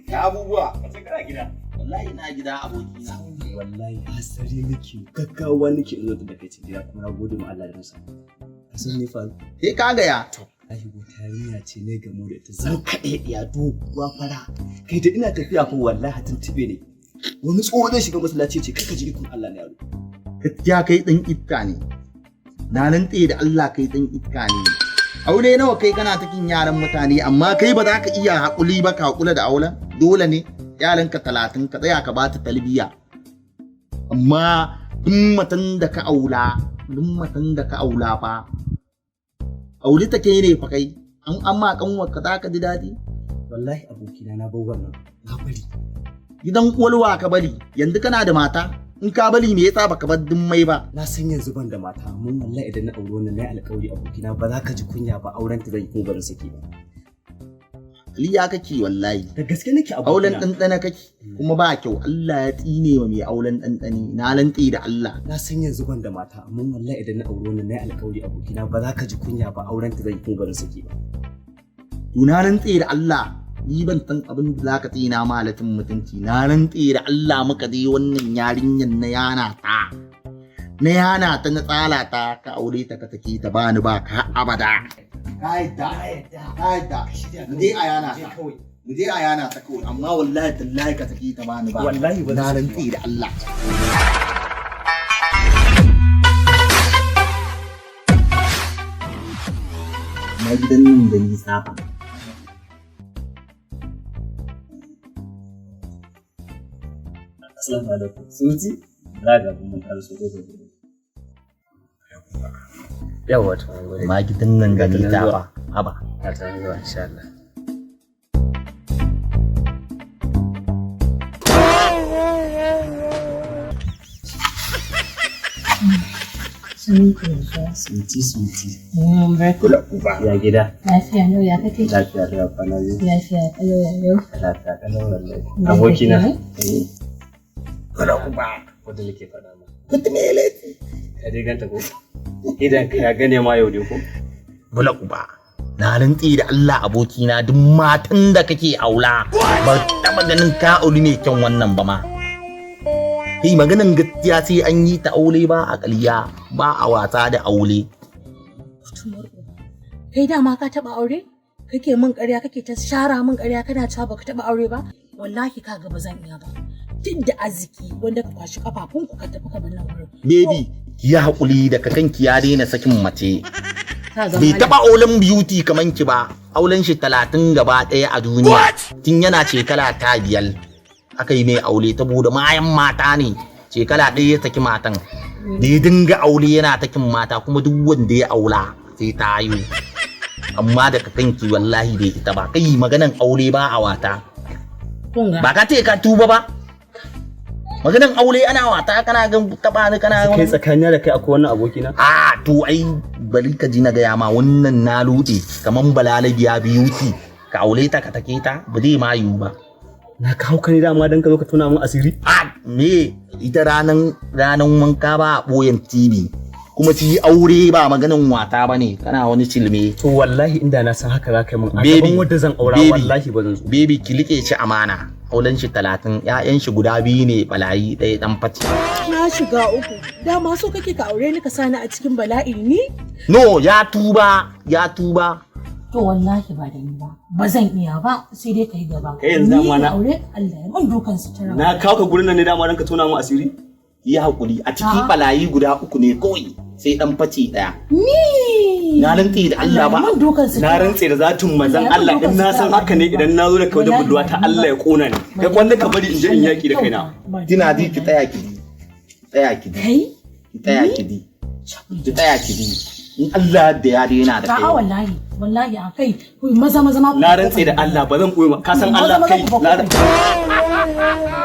Ya abubuwa. Ka kana gida. Wallahi ina gida, abokina. Wallahi hasari nake, gaggawa nake in zo da kai cikin gida, kuma na gode ma Allah da na samu. Ka san me faru? Sai ka gaya. Wallahi wata yarinya ce ne gamo da ita, zan kaɗe ɗiya, doguwa, fara. Kai, da ina tafiya fa, wallahi tuntube ne. Wani tsoho zai shiga masallaci ce kaka ji ikon Allah ne yaro. Gaskiya kai ɗan iska ne. Na rantse da Allah kai ɗan iska ne. Aure nawa kai kana takin yaran mutane, amma kai ba za ka iya haƙuri ba, ka haƙura da auren? Dole ne yaranka 30 ka tsaya ka bata talbiya. Amma duk matan da ka aula, duk matan da ka aula fa, aure take ne fa kai, an amma kanwar ka za ka ji daɗi. Wallahi abokina, na bar wannan, na bari. Gidan uwalwa ka bari, yanzu kana da mata, in ka bari me yasa baka bar mai ba? Na san yanzu ban da mata, amma wallahi idan na auri wannan, na yi alƙawari abokina, ba za ka ji kunya ba, auren ta zan yi kuma ba zan saki ba. Aliya kake wallahi. Da gaske nake, abokina. Auren ɗanɗana kake kuma ba kyau, Allah ya tsine wa mai auren ɗanɗani, na rantse da Allah. Na san yanzu ban da mata, amma wallahi idan na auri wannan, na yi alƙawari abokina, ba za ka ji kunya ba, auren ta zan yi kuma ba zan saki ba. To na rantse da Allah ni ban san abin da zaka tsina malatin mutunci, na rantse da Allah muka je wannan yarinyan na yana ta. Na yana ta, na tsala ta, ka aure ta ka take ta, bani ba ka abada. Ka yadda, ka yadda, mu je a yana ta. Mu je a yana ta kawai, amma wallahi tallahi ka take ta, bani ba. Wallahi ba na zan saki rantse da Allah. Na gidan nan da nisa fa. Assalamu alaikum. Suji? Za ga mun karso ko gobe. Yawwa to. Amma gidan nan da Ga ta nan nisa zuwa. fa. Haba. Ga ta nan zuwa insha Allah. Suci suci. Kula uba. Ya gida. Lafiya lau, ya kake? Lafiya lau, kwana biyu. Lafiya kalau, ya yau. Lafiya kalau wallahi. Lafiya Abokina. kenan? Eh. Kula uba. Wanda nake faɗa ma. Kutumele. Ka dai ganta ko? Idan ka ya gane ma yau dai ko? Bula uba. Na rantse da Allah abokina, duk matan da kake aula ba taɓa ganin ka auri mai kyan wannan ba ma. Kai, maganin gaskiya sai an yi ta, aure ba a ƙarya, ba a wasa da aure. Kai dama ka taɓa aure? Kake min ƙarya, kake ta shara min ƙarya, kana cewa baka taɓa aure ba? Wallahi ka ga ba zan iya ba. Duk da arziki wanda ka kwashi kafafunku ka tafi ka bar nan wurin. Baby, ki yi haƙuri da ka kanki ya daina sakin mace. Ka ga Bai malam. taɓa auren beauty kaman ki ba, auren shi 30 gaba ɗaya a duniya. Tun yana shekara ta 5 aka yi mai aure ta bude mayan mata ne. Shekara 1 ya saki matan. Da ya dinga aure yana takin mata, kuma duk wanda ya aula sai ta yi. Amma daga kanki wallahi bai ita ba. Kai, maganan aure ba a wata. Kun ga. Ba ka ce ka tuba ba. Maganan aure ana wata, kana gan taɓa ni kana Kai, tsakanina da kai akwai wannan abokina? A to ai bari ka ji na gaya ma, wannan na luɗe kaman balalabiya beauty, ka aure ta ka take ta ba zai ma yiwu ba. Na kawo ka ne dama dan ka zo ka tona min asiri. A me ita ranan ranan wanka ba a ɓoyen TV, kuma ci aure ba maganin wata ba ne, kana wani cilme. To wallahi inda na san haka za ka yi min a Baby, gaban wanda zan aura, baby. wallahi ba zan zo. Baby, ki liƙe shi amana, auren shi 30, 'ya'yan shi guda biyu ne balayi, ɗaya ɗan faci. Na shiga uku. Dama so kake ka aure ni ka sani a cikin bala'i ni? No, ya tuba, ya tuba. To wallahi ba da ni ba. Ba zan iya ba, sai dai ka yi gaba. Kai yanzu Ni dama ka na- aure Allah ya min dukan sutura. Na kawo ka gurin nan ne dama dan ka tona min asiri? Yi haƙuri, a ciki A'a. balayi guda uku ne kawai, sai ɗan faci ɗaya. Ni. Na rantse da Allah ba. Ya min dukan sutura. Na rantse da zatin manzon Allah in na san haka ne, idan na zo da kai wajen budurwa ta Allah ya kona ni. Kai kwanda ka bari in je in yaki da kaina. Kina ji, ki tsaya ki ji, tsaya ki ji. Kai? Ki tsaya ki ji, ki tsaya ki ji, in Allah da ya daina da A'a kai. wallahi, wallahi a kai, ku maza maza ma ku Na rantse da Allah ba zan boye ma. Ka san Allah Maza maza kai. ku ba Na ku.